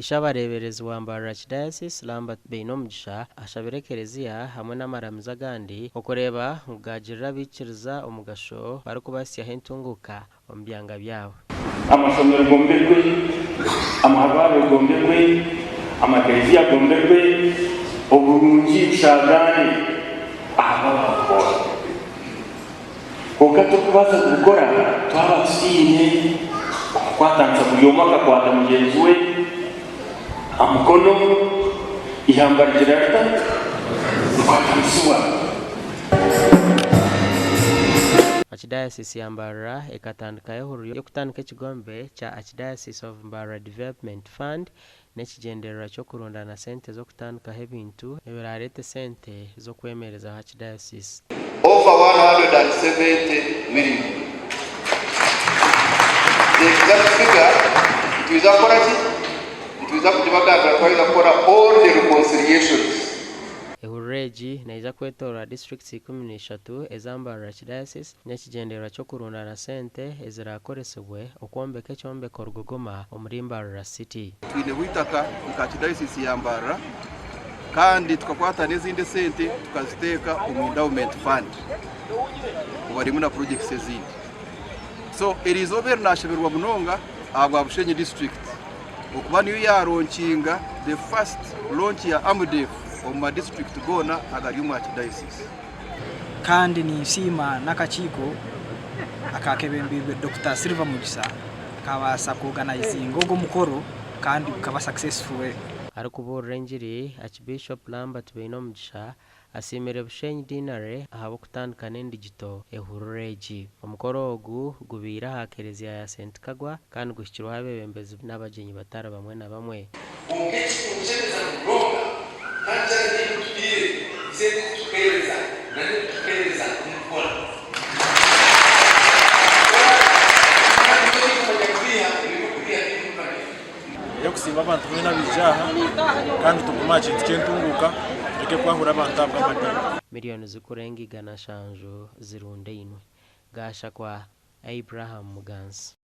Ishe-abareeberezi wa Mbarara Archdiocese, Lambert Beinomugisha ashabire ekereziya hamwe n'amaramizo agandi okureeba ngu gaagirira abaikiriza omugasho barikubahitsyaho entunguuka omu byanga byabo. Amashomero gombekwe, amarwariro gombekwe, amakereziya gombekwe, oburungi bushaagaane ahabw'abantu boona. Kwonka turikubaasa kubikora twaba tutaine okukwatanisa buri omwe akakwata mugyenzi we aha mukono, eihamba rigira rita? Rikwatanisibwa. Archdiocese ya Mbarara ekatandikaho ehururu y'okutandika ekigombe kya Archdiocese of Mbarara Development Fund n'ekigyendererwa ky'okurundaana sente z'okutandikaho ebintu ebiraareete sente z'okwemerezaho Archdiocese. Over 170 million. The exact figure nitwija kukora ki? Nitwija kugibagambira twaheza kukora all the reconciliations. Ehururu egi neija kwetoorora disiturikiti 13 eza Mbarara Archdiocese n'ekigyendererwa ky'okurundaana sente eziraakoresibwe okwombeka ekyombeko Rugogoma omuri Mbarara City. Twineho eitaka nka Archdiocese ya Mbarara kandi tukakwata n'ezindi esente tukaziteeka omu endowment fund obarimu na projects ezindi. So eriizooba eri nashemererwa munonga ahabwa Bushenyi district okuba niyo yaronkinga the first launch ya AMDEF omu ma district goona agari omu Archdiocese. Kandi ninsiima n'akakiiko akakebembeirwe Dokita Silver Mugisa akabaasa ku organizinga ogu omukoro kandi gukaba successful. Arikubuurira engiri, Archbishop Lambert Bainomugisha asiimire Bushenyi Deanery ahabw'okutandika n'endigito ehururu egi. Omukoro ogu gubaire aha Kereziya ya St Kagwa kandi guhikirweho abeebembezi n'abagyenyi batari bamwe na bamwe. Kwonka ekikunshemeza munonga kandi kyaba eri ebitwire esente ezituheereza na n'ebituheereza n'okukora. Kukora kandi n'otarikumanya kubiiha ebirikubiiha tibirikumanyika. Ey'okusiima abantu boona abaija aha kandi tugume aha kintu ky'entunguuka tureke kwahura abantu ahabw'amadiini. Miriyoni zikurenga 700 zirundainwe. Gaashakwa Abraham Muganzi.